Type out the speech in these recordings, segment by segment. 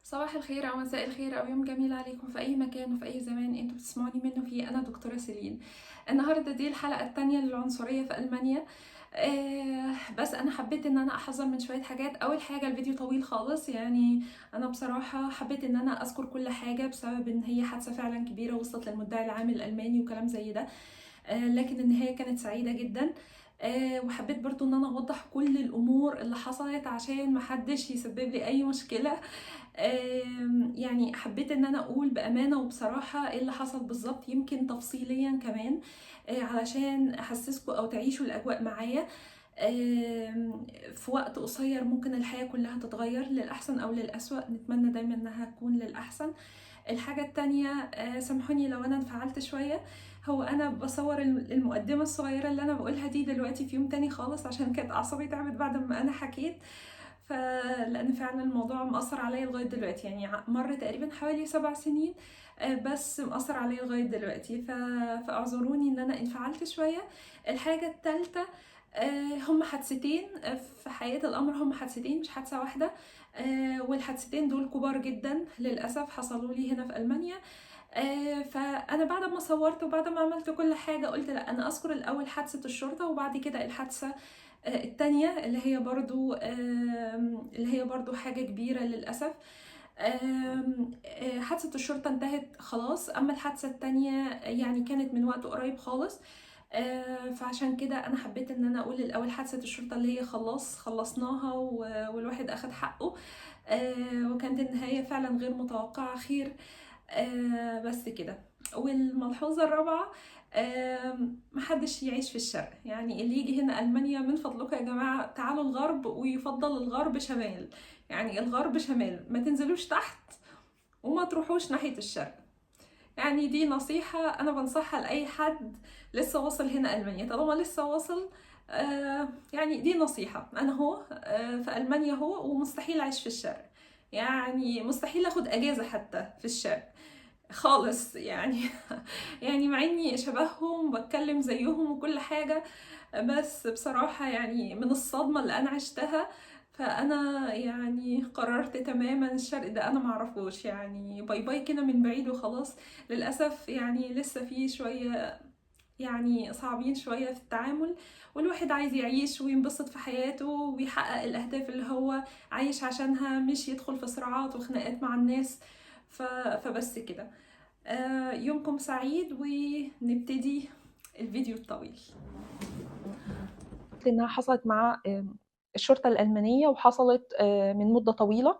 صباح الخير او مساء الخير او يوم جميل عليكم في اي مكان وفي اي زمان انتوا بتسمعوني منه فيه. انا دكتورة سيلين. النهارده دي الحلقة الثانية للعنصرية في المانيا. بس انا حبيت ان انا احذر من شوية حاجات. اول حاجة، الفيديو طويل خالص، يعني انا بصراحة حبيت ان انا اذكر كل حاجة بسبب ان هي حادثه فعلا كبيرة وصلت للمدعي العام الالماني وكلام زي ده، لكن النهاية كانت سعيدة جدا. وحبيت برضو ان انا اوضح كل الامور اللي حصلت عشان محدش يسبب لي اي مشكلة. يعني حبيت ان انا اقول بامانه وبصراحة ايه اللي حصل بالظبط، يمكن تفصيليا كمان، علشان احسسكم او تعيشوا الاجواء معايا. في وقت قصير ممكن الحياة كلها تتغير للاحسن او للاسوأ، نتمنى دايما انها تكون للاحسن. الحاجة التانية، سامحوني لو انا انفعلت شوية، هو انا بصور المقدمة الصغيرة اللي انا بقولها دي دلوقتي في يوم تاني خالص عشان كانت اعصابي تعبت بعد ما انا حكيت، فلان فعلا الموضوع مأثر عليا لغاية دلوقتي، يعني مر تقريبا حوالي 7 سنين، بس مأثر عليا لغاية دلوقتي، فاعذروني ان انا انفعلت شوية. الحاجة التالتة، هم حادثتين، في حقيقة الأمر هم حادثتين مش حادثة واحدة، والحادثتين دول كبار جدا للأسف حصلوا لي هنا في ألمانيا. فأنا بعد ما صورت وبعد ما عملت كل حاجة قلت لا، أنا أذكر الأول حادثة الشرطة وبعد كده الحادثة التانية اللي هي برضو حاجة كبيرة للأسف. حادثة الشرطة انتهت خلاص، أما الحادثة التانية يعني كانت من وقت قريب خالص، فعشان كده أنا حبيت إن أنا أقول الأول حادثة الشرطة اللي هي خلاص خلصناها والواحد أخد حقه، وكانت النهاية فعلا غير متوقعة خير، بس كده. والملحوظة الرابعة، محدش يعيش في الشرق، يعني اللي يجي هنا ألمانيا من فضلكم يا جماعة تعالوا الغرب، ويفضل الغرب شمال، يعني الغرب شمال، ما تنزلوش تحت وما تروحوش ناحية الشرق. يعني دي نصيحة أنا بنصحها لأي حد لسه واصل هنا ألمانيا، طالما لسه واصل، يعني دي نصيحة. أنا هو، في ألمانيا هو، ومستحيل أعيش في الشرق، يعني مستحيل أخد أجازة حتى في الشرق خالص، يعني مع اني شبههم بتكلم زيهم وكل حاجة، بس بصراحة يعني من الصدمة اللي انا عشتها فانا يعني قررت تماما الشرق ده انا معرفوش، يعني bye bye كده من بعيد وخلاص. للأسف يعني لسه في شوية يعني صعبين شوية في التعامل، والواحد عايز يعيش وينبسط في حياته ويحقق الأهداف اللي هو عايش عشانها، مش يدخل في صراعات وخناقات مع الناس. فبس كده. يومكم سعيد، ونبتدي الفيديو الطويل. إنها حصلت مع الشرطة الألمانية، وحصلت من مدة طويلة،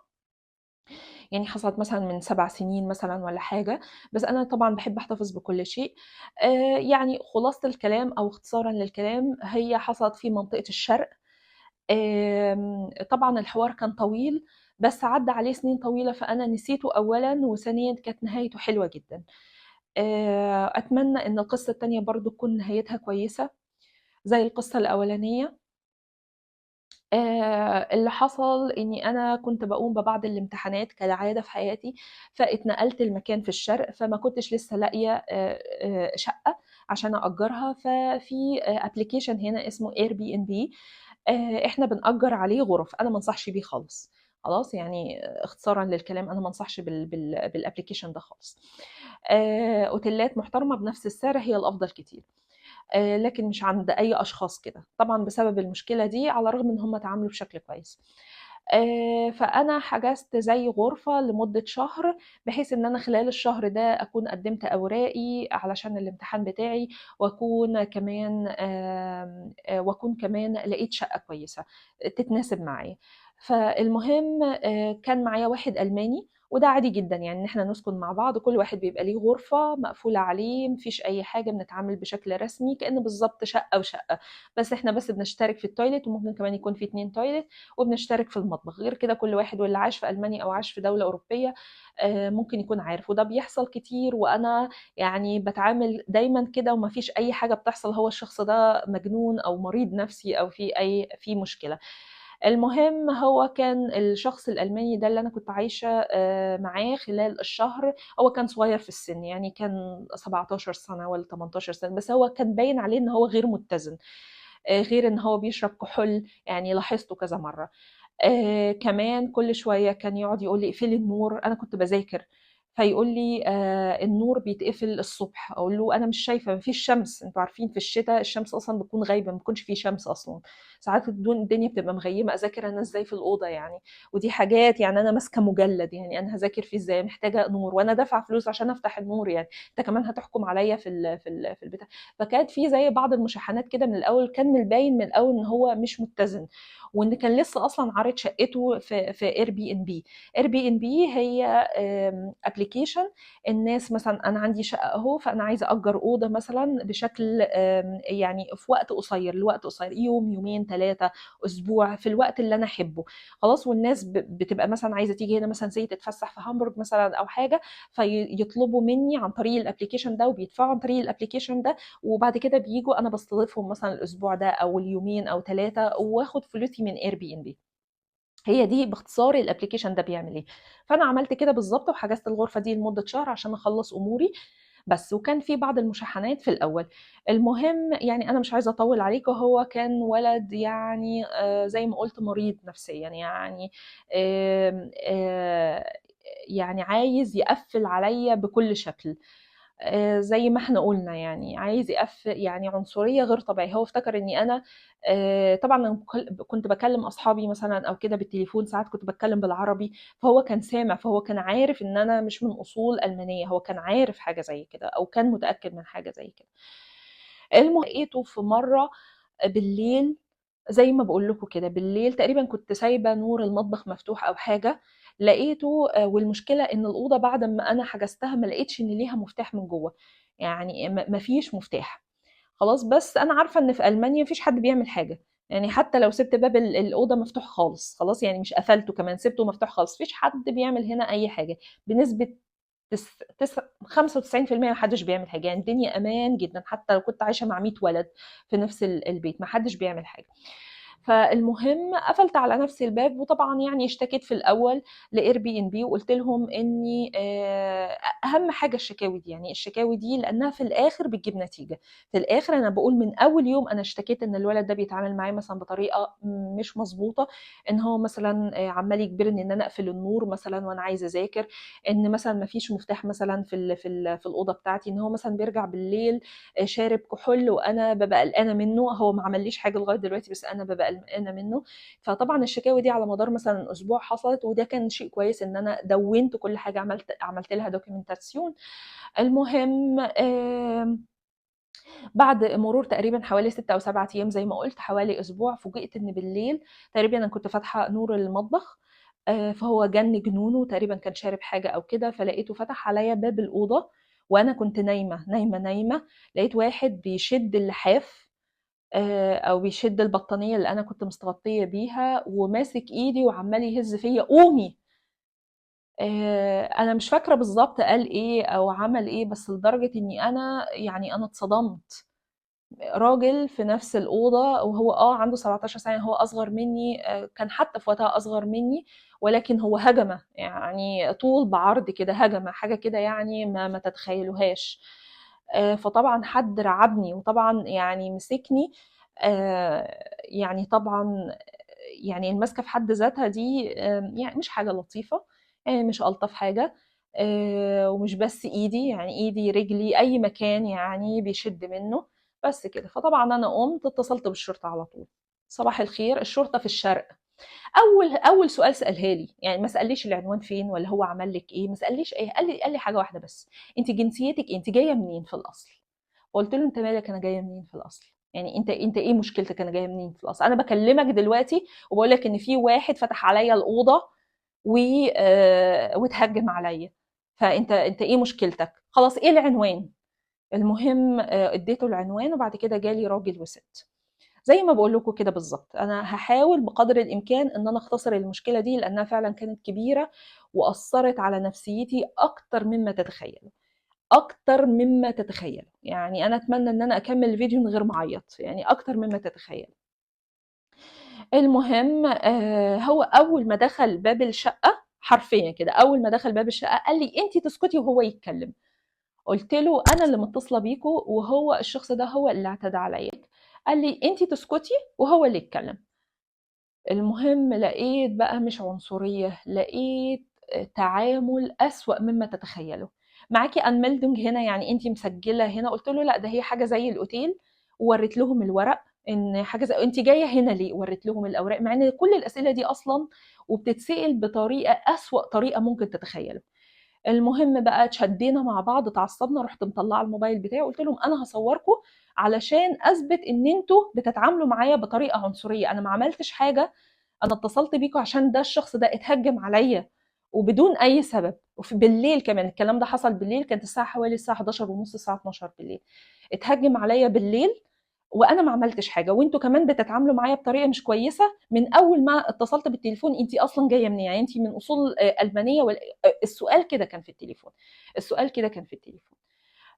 يعني حصلت مثلا من 7 سنين مثلا ولا حاجة، بس أنا طبعا بحب أحتفظ بكل شيء. يعني خلاصة الكلام أو اختصارا للكلام، هي حصلت في منطقة الشرق. طبعا الحوار كان طويل، بس عدى عليه سنين طويلة فأنا نسيته أولا، وثانيا كانت نهايته حلوة جدا. أتمنى إن القصة التانية برضو تكون نهايتها كويسة زي القصة الأولانية. اللي حصل إني أنا كنت بقوم ببعض الامتحانات كالعادة في حياتي، فاتنقلت المكان في الشرق، فما كنتش لسه لاقية شقة عشان أأجرها. ففي application هنا اسمه Airbnb، إحنا بنأجر عليه غرف، أنا ما انصحش بيه خالص، خلاص يعني اختصارا للكلام أنا ما انصحش بال application ده خالص. أوتيلات محترمة بنفس السعر هي الأفضل كتير، لكن مش عند أي أشخاص كده طبعا بسبب المشكلة دي، على الرغم إن هم تعاملوا بشكل كويس. فأنا حجزت زي غرفة لمدة شهر، بحيث إن أنا خلال الشهر ده أكون قدمت أوراقي علشان الامتحان بتاعي، وأكون كمان لقيت شقة كويسة تتناسب معايا. فالمهم، كان معايا واحد ألماني، وده عادي جدا يعني إن إحنا نسكن مع بعض، كل واحد بيبقى ليه غرفة مقفولة عليه، مفيش أي حاجة، بنتعامل بشكل رسمي كأن بالظبط شقة وشقة، بس إحنا بس بنشترك في ال toilet، وممكن كمان يكون في 2 toilet، وبنشترك في المطبخ. غير كده كل واحد، واللي عاش في ألمانيا أو عاش في دولة أوروبية، ممكن يكون عارف، وده بيحصل كتير، وأنا يعني بتعامل دايما كده ومفيش أي حاجة بتحصل، هو الشخص ده مجنون أو مريض نفسي أو في مشكلة. المهم هو كان الشخص الألماني ده اللي أنا كنت عايشة، معاه خلال الشهر، هو كان صغير في السن، يعني كان 17 سنة ولا 18 سنة، بس هو كان باين عليه إن هو غير متزن، غير إن هو بيشرب كحول، يعني لاحظته كذا مرة. كمان كل شوية كان يقعد يقول لي اقفلي النور، أنا كنت باذاكر، فيقول لي النور بيتقفل الصبح، أقول له أنا مش شايفة، ما فيش شمس، أنتم عارفين في الشتا الشمس أصلًا بتكون غايبة، ما بيكونش في شمس أصلًا، ساعات الدنيا بتبقى مغيمة، أذاكر أنا إزاي في الأوضة يعني؟ ودي حاجات يعني أنا ماسكة مجلد، يعني أنا هاذاكر فيه إزاي؟ محتاجة نور، وأنا دافعة فلوس عشان أفتح النور يعني، أنت كمان هتحكم عليَّ في البتاع. فكانت في زي بعض المشاحنات كده من الأول، كان من الباين من الأول إن هو مش متزن، وإن كان لسه أصلًا عارض شقته في Airbnb. Airbnb هي application الناس مثلًا أنا عندي شقة أهو، فأنا عايزة أأجر أوضة مثلًا بشكل يعني في وقت قصير، لوقت قصير، يوم، يومين، 3، أسبوع، في الوقت اللي أنا أحبه، خلاص. والناس بتبقى مثلًا عايزة تيجي هنا مثلًا زي تتفسح في هامبورغ مثلًا أو حاجة، فيطلبوا مني عن طريق الapplication ده، وبيدفعوا عن طريق الapplication ده، وبعد كده بييجوا أنا باستضيفهم مثلًا الأسبوع ده أو اليومين أو 3، وآخد فلوسي من Airbnb. هي دي باختصار الapplication ده بيعمل إيه. فأنا عملت كده بالضبط، وحجزت الغرفة دي لمدة شهر عشان أخلّص أموري بس، وكان في بعض المشاحنات في الأول. المهم يعني أنا مش عايزة أطوّل عليكم، هو كان ولد يعني زي ما قُلت مريض نفسيًا، يعني آمم يعني عايز يقفّل عليَّ بكل شكل. زي ما إحنا قُلنا يعني، عايز يعني عنصرية غير طبيعية. هو افتكر إني أنا طبعًا أنا كنت باكلم أصحابي مثلًا أو كده بالتليفون، ساعات كنت باتكلم بالعربي، فهو كان سامع، فهو كان عارف إن أنا مش من أصول ألمانية، هو كان عارف حاجة زي كده أو كان متأكد من حاجة زي كده. المهم لقيته في مرة بالليل زي ما باقول لكم كده، بالليل تقريبًا كنت سايبة نور المطبخ مفتوح أو حاجة، لقيته والمشكلة إن الأوضة بعد ما أنا حجزتها ما لقيتش إن ليها مفتاح من جوه، يعني ما فيش مفتاح خلاص. بس أنا عارفة إن في ألمانيا ما فيش حد بيعمل حاجة، يعني حتى لو سِبت باب الأوضة مفتوح خالص، خلاص يعني مش قفلته كمان، سِبته مفتوح خالص، ما فيش حد بيعمل هنا أي حاجة، بنسبة 95% ما حدش بيعمل حاجة، يعني الدنيا أمان جدًا، حتى لو كنت عايشة مع 100 ولد في نفس البيت، ما حدش بيعمل حاجة. فالمهم قفلت على نفسي الباب، وطبعًا يعني اشتكيت في الأول لAirbnb وقُلت لهم إني أهم حاجة الشكاوي دي، يعني الشكاوي دي لأنها في الآخر بتجيب نتيجة. في الآخر أنا باقول من أول يوم أنا اشتكيت إن الولد ده بيتعامل معايا مثلًا بطريقة مش مضبوطة، إن هو مثلًا عمّال يجبرني إن أنا أقفل النور مثلًا وأنا عايزة أذاكر، إن مثلًا ما فيش مفتاح مثلًا في الأوضة بتاعتي، إن هو مثلًا بيرجع بالليل، شارب كحول وأنا بابقى قلقانة منه، هو ما عمليش حاجة لغاية دلوقتي بس أنا بابقى قلقانة منه. فطبعًا الشكاوي دي على مدار مثلًا أسبوع حصلت، وده كان شيء كويس إن أنا دونت كل حاجة، عملت لها documentation. المهم بعد مرور تقريبًا حوالي 6 أو 7 أيام زي ما قُلت، حوالي أسبوع، فوجئت إن بالليل تقريبًا أنا كنت فاتحة نور المطبخ، فهو جَن جنونه، تقريبًا كان شارب حاجة أو كده، فلقيته فتح عليَّ باب الأوضة وأنا كنت نايمة، نايمة، نايمة، لقيت واحد بيشد اللحاف، أو بيشد البطانية اللي أنا كنت مستغطية بيها، وماسك إيدي وعمّال يهز فيّا قومي. أنا مش فاكرة بالضبط قال إيه أو عمل إيه، بس لدرجة إني أنا يعني أنا اتصدمت. راجل في نفس الأوضة، وهو عنده 17 سنة، هو أصغر مني، كان حتى في وقتها أصغر مني، ولكن هو هجمة، يعني طول بعرض كده هجمة، حاجة كده يعني ما تتخيلوهاش. فطبعًا حد رعبني، وطبعًا يعني مسكني، يعني طبعًا يعني الماسكة في حد ذاتها دي، يعني مش حاجة لطيفة، يعني مش ألطف حاجة، ومش بس إيدي، يعني إيدي، رجلي، أي مكان يعني بيشد منه، بس كده. فطبعًا أنا قُمت اتصلت بالشرطة على طول. صباح الخير، الشرطة في الشرق. أول سؤال سألها لي، يعني ما سأليش العنوان فين ولا هو عمل لِك إيه، ما سأليش أي، قال لي حاجة واحدة بس، أنتِ جنسيتِك إيه؟ أنتِ جاية منين في الأصل؟ قُلت له أنت مالك أنا جاية منين في الأصل؟ يعني أنت إيه مشكلتك أنا جاية منين في الأصل؟ أنا باكلمك دلوقتي وباقول لك إن في واحد فتح عليَّ الأوضة واتهجم عليَّ، فأنت إيه مشكلتك؟ خلاص إيه العنوان؟ المهم، اديته العنوان، وبعد كده جالي راجل وست. زي ما بقول لكم كده بالظبط، أنا هحاول بقدر الإمكان إن أنا أختصر المشكلة دي، لأنها فعلاً كانت كبيرة وأثرت على نفسيتي أكتر مما تتخيلوا، أكتر مما تتخيلوا. يعني أنا أتمنى إن أنا أكمل الفيديو من غير ما أعيط، يعني أكتر مما تتخيلوا. المهم، هو أول ما دخل باب الشقة، حرفياً كده، أول ما دخل باب الشقة قال لي أنتي تسكتي وهو يتكلم. قلت له أنا اللي متصلة بيكو، وهو الشخص ده هو اللي اعتدى عليا. قال لي أنتي تسكتي وهو اللي يتكلم. المهم لقيت بقى مش عنصرية، لقيت تعامل أسوأ مما تتخيلوا. معاكِ Anmeldung هنا، يعني أنتِ مسجلة هنا؟ قُلت له: "لأ، ده هي حاجة زي الأوتيل." وورّيت لهم الورق إن حاجة زي أنتِ جاية هنا ليه؟ ورّيت لهم الأوراق، مع إن كل الأسئلة دي أصلًا وبتتسأل بطريقة أسوأ طريقة ممكن تتخيلوا. المهم بقى اتشدينا مع بعض، اتعصبنا، رُحت مطلعة الموبايل بتاعي وقُلت لهم: "أنا هاصوركم علشان أثبت إن أنتم بتتعاملوا معايا بطريقة عنصرية، أنا ما عملتش حاجة، أنا اتصلت بيكم عشان ده الشخص ده اتهجم عليّا وبدون أي سبب، بالليل كمان، الكلام ده حصل بالليل، كانت الساعة حوالي الساعة 23:30 الساعة 00:00 بالليل. اتهجم عليّا بالليل وأنا ما عملتش حاجة، وأنتم كمان بتتعاملوا معايا بطريقة مش كويسة من أول ما اتصلت بالتليفون، أنتِ أصلًا جاية منين؟ يعني أنتِ من أصول ألمانية السؤال كده كان في التليفون، السؤال كده كان في التليفون.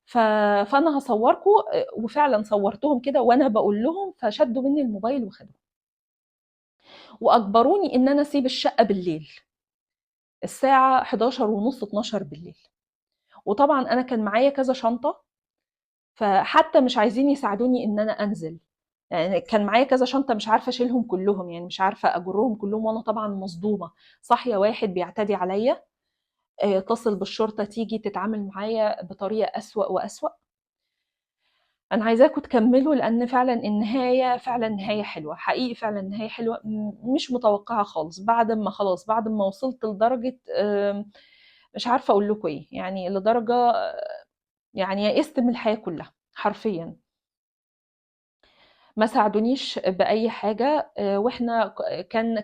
فأنا هاصوركم، وفعلًا صورتهم كده وأنا باقول لهم، فشدوا مني الموبايل وخدوه. وأجبروني إن أنا أسيب الشقة بالليل، الساعة 23:30، 00:00 بالليل. وطبعًا أنا كان معايا كذا شنطة، فحتى مش عايزين يساعدوني إن أنا أنزل، يعني كان معايا كذا شنطة مش عارفة أشيلهم كلهم، يعني مش عارفة أجرهم كلهم، وأنا طبعًا مصدومة، صاحية واحد بيعتدي عليّا، اتصل بالشرطة تيجي تتعامل معايا بطريقة أسوأ وأسوأ. أنا عايزاكم تكملوا لأن فعلًا النهاية فعلًا نهاية حلوة، حقيقي فعلًا نهاية حلوة، مش متوقعة خالص، بعد ما خلاص، بعد ما وصلت لدرجة، مش عارفة أقول لكم إيه، يعني لدرجة، يعني يئست من الحياة كلها حرفيًا. ما ساعدونيش بأي حاجة، وإحنا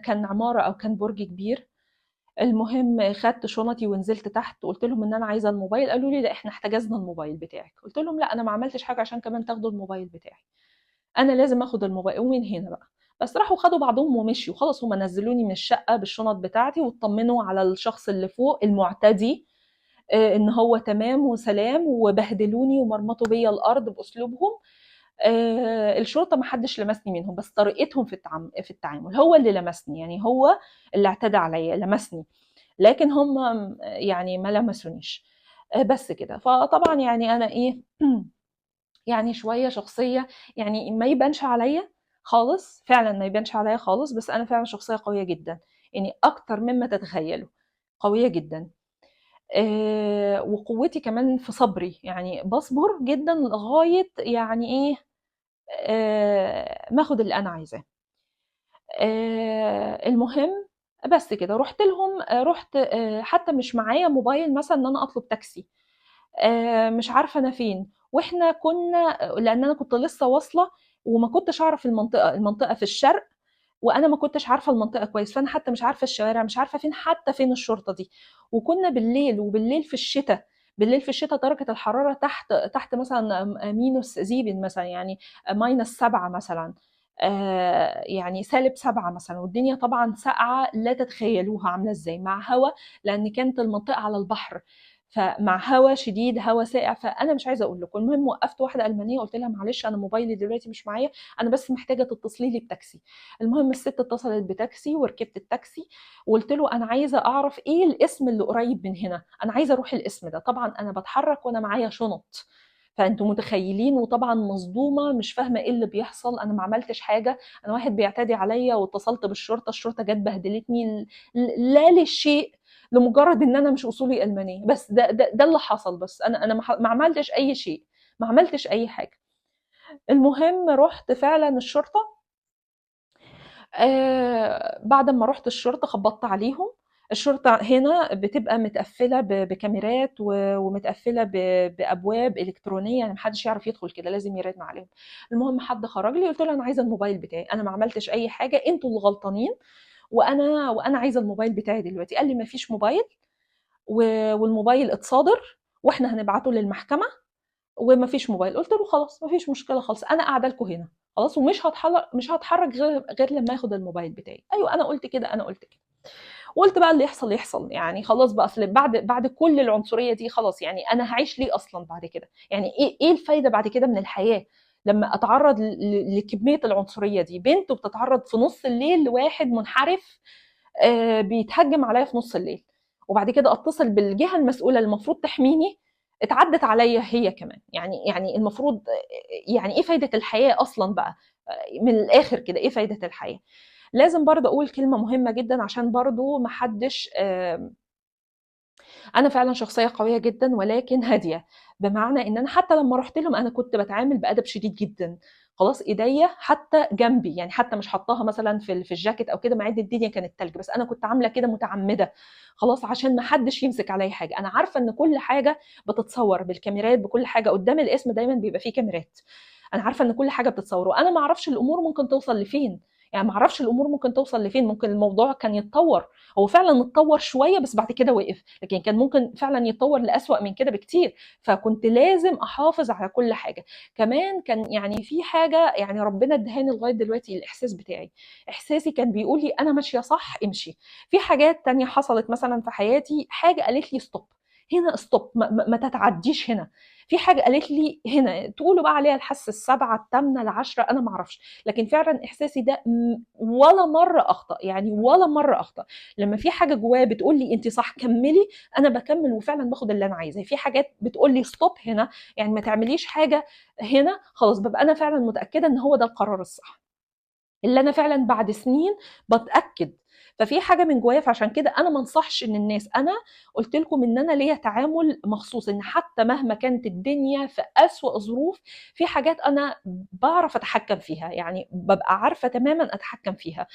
كان عمارة أو كان برج كبير. المهم خدت شنطي ونزلت تحت وقلت لهم إن أنا عايزة الموبايل، قالوا لي لا إحنا احتجزنا الموبايل بتاعك. قلت لهم لا أنا ما عملتش حاجة عشان كمان تاخدوا الموبايل بتاعي، أنا لازم آخد الموبايل. ومن هنا بقى بس راحوا خدوا بعضهم ومشيوا خلاص، هم نزلوني من الشقة بالشنط بتاعتي واطمنوا على الشخص اللي فوق المعتدي، إن هو تمام وسلام، وبهدلوني ومرمطوا بيا الأرض بأسلوبهم. الشرطة ما حدش لمسني منهم، بس طريقتهم في التعامل هو اللي لمسني، يعني هو اللي اعتدى عليا لمسني، لكن هم ما لمسونيش. بس كده. فطبعا أنا إيه، شوية شخصية، ما يبانش عليا خالص، فعلا ما يبانش عليا خالص، بس أنا فعلا شخصية قوية جدا، أكتر مما تتخيلوا، قوية جدا. وقوتي كمان في صبري، بصبر جدا لغاية ما اخد اللي أنا عايزاه. المهم بس كده رحت لهم، رحت، حتى مش معايا موبايل مثلا إن أنا أطلب تاكسي، مش عارفة أنا فين، وإحنا كنا، لأن أنا كنت لسه واصلة وما كنتش أعرف المنطقة، المنطقة في الشرق وأنا ما كنتش عارفة المنطقة كويس، فأنا حتى مش عارفة الشوارع، مش عارفة فين، حتى فين الشرطة دي. وكنا بالليل، وبالليل في الشتاء، بالليل في الشتاء درجة الحرارة تحت مثلاً minus sieben مثلاً، يعني minus 7 مثلاً، يعني سالب 7 مثلاً، والدنيا طبعاً ساقعة لا تتخيلوها عاملة إزاي، مع هوا، لأن كانت المنطقة على البحر، فمع هوا شديد، هوا ساقع، فأنا مش عايزة أقول لكم. المهم وقفت واحدة ألمانية قلت لها معلش أنا موبايلي دلوقتي مش معايا، أنا بس محتاجة تتصلي لي بتاكسي. المهم الست اتصلت بتاكسي وركبت التاكسي، وقلت له أنا عايزة أعرف إيه الاسم اللي قريب من هنا، أنا عايزة أروح الاسم ده. طبعاً أنا بتحرك وأنا معايا شنط، فأنتوا متخيلين، وطبعاً مصدومة مش فاهمة إيه اللي بيحصل، أنا ما عملتش حاجة، أنا واحد بيعتدي عليا واتصلت بالشرطة، الشرطة جت بهدلتني لا للشيء، لمجرد إن أنا مش أصولي ألمانية، بس ده اللي حصل، بس أنا ما عملتش أي شيء، ما عملتش أي حاجة. المهم رحت فعلاً الشرطة، بعد ما رحت الشرطة خبطت عليهم. الشرطة هنا بتبقى متقفلة بكاميرات ومتقفلة بأبواب إلكترونية، محدش يعرف يدخل كده، لازم يرن عليهم. المهم حد خرج لي، قلت له أنا عايزة الموبايل بتاعي، أنا ما عملتش أي حاجة، أنتوا اللي غلطانين، وأنا عايزة الموبايل بتاعي دلوقتي. قال لي ما فيش موبايل، والموبايل اتصادر، وإحنا هنبعته للمحكمة، وما فيش موبايل. قلت له خلاص ما فيش مشكلة خالص، أنا قاعدة لكم هنا خلاص، ومش مش هتحرك غير لما آخد الموبايل بتاعي. أيوة أنا قلت كده، أنا قلت كده، وقلت بقى اللي يحصل يحصل، خلاص بقى، أصل بعد كل العنصرية دي خلاص، أنا هعيش ليه أصلاً بعد كده؟ إيه الفايدة بعد كده من الحياة لما أتعرض لكمية العنصرية دي؟ بنت بتتعرض في نص الليل لواحد منحرف، بيتهجم عليا في نص الليل، وبعد كده أتصل بالجهة المسؤولة اللي المفروض تحميني، اتعدت عليا هي كمان. يعني المفروض، يعني إيه فايدة الحياة أصلاً بقى؟ من الآخر كده إيه فايدة الحياة؟ لازم برضه اقول كلمة مهمة جدا عشان برضه محدش، انا فعلا شخصية قوية جدا ولكن هادية، بمعنى ان انا حتى لما رحت لهم انا كنت بتعامل بادب شديد جدا. خلاص ايديا حتى جنبي، يعني حتى مش حطاها مثلا في الجاكيت او كده، مع ان الدنيا كانت تلج، بس انا كنت عامله كده متعمدة خلاص عشان ما حدش يمسك عليا حاجة. انا عارفه ان كل حاجة بتتصور بالكاميرات، بكل حاجة قدام القسم دايما بيبقى فيه كاميرات، انا عارفه ان كل حاجة بتتصور، وانا ما اعرفش الامور ممكن توصل لفين، يعني ما اعرفش الامور ممكن توصل لفين، ممكن الموضوع كان يتطور، هو فعلا اتطور شوية بس بعد كده وقف، لكن كان ممكن فعلا يتطور لأسوأ من كده بكتير، فكنت لازم احافظ على كل حاجة. كمان كان يعني في حاجة يعني ربنا ادهاني لغاية دلوقتي، الاحساس بتاعي، احساسي كان بيقول لي انا ماشية صح امشي. في حاجات تانية حصلت مثلا في حياتي، حاجة قالت لي stop هنا، stop، ما تتعديش هنا. في حاجة قالت لي هنا، تقولوا بقى عليها الحس 7 8 10، انا ما اعرفش، لكن فعلا احساسي ده ولا مرة اخطا، يعني ولا مرة اخطا. لما في حاجة جوايا بتقول لي انت صح كملي، انا بكمل وفعلا باخد اللي انا عايزاه. في حاجات بتقول لي stop هنا، يعني ما تعمليش حاجة هنا، خلاص ببقى انا فعلا متاكدة ان هو ده القرار الصح، اللي انا فعلا بعد سنين بتاكد. ففي حاجة من جوايا، فعشان كده انا ما انصحش ان الناس، انا قلت لكم ان انا ليا تعامل مخصوص، ان حتى مهما كانت الدنيا في اسوأ ظروف، في حاجات انا بعرف اتحكم فيها، يعني ببقى عارفه تماما اتحكم فيها.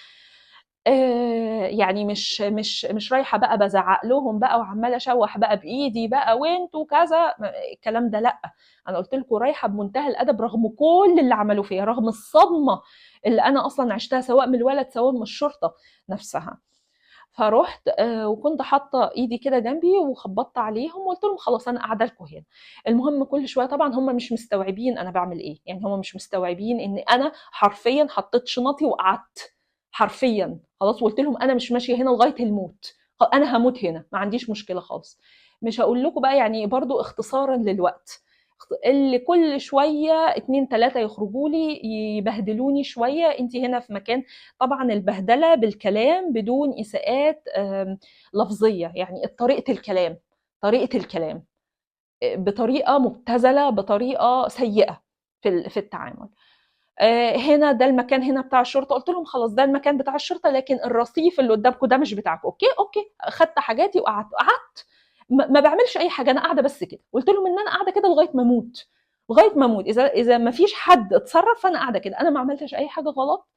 يعني مش رايحة بقى بزعق لهم بقى وعماله اشوح بقى بايدي بقى وانتوا كذا، الكلام ده لا. انا قلت لكم رايحة بمنتهى الادب رغم كل اللي عملوه فيا، رغم الصدمة اللي انا اصلا عشتها سواء من الولد سواء من الشرطة نفسها. فروحت، وكنت حاطه ايدي كده جنبي وخبطت عليهم وقلت لهم خلاص انا قاعدة لكم هنا. المهم كل شوية طبعا هم مش مستوعبين انا بعمل ايه، يعني هم مش مستوعبين ان انا حرفيا حطيت شنطي وقعدت حرفيا خلاص، وقلت لهم انا مش ماشية هنا لغاية الموت، انا هموت هنا ما عنديش مشكلة خالص. مش هقول لكم بقى يعني برضو اختصارا للوقت، اللي كل شوية 2 3 يخرجوا لي يبهدلوني شوية، انت هنا في مكان، طبعا البهدله بالكلام بدون اساءات، لفظية، يعني طريقه الكلام، طريقه الكلام بطريقة مبتذله، بطريقة سيئه في التعامل. هنا ده المكان هنا بتاع الشرطة، قلت لهم خلاص ده المكان بتاع الشرطة، لكن الرصيف اللي قدامكم ده مش بتاعكم. okay okay، خدت حاجاتي وقعدت، قعدت ما بعملش اي حاجة، انا قاعدة بس كده. قلت لهم ان انا قاعدة كده لغاية ما اموت، لغاية ما اموت، اذا ما فيش حد اتصرف فانا قاعدة كده، انا ما عملتش اي حاجة غلط.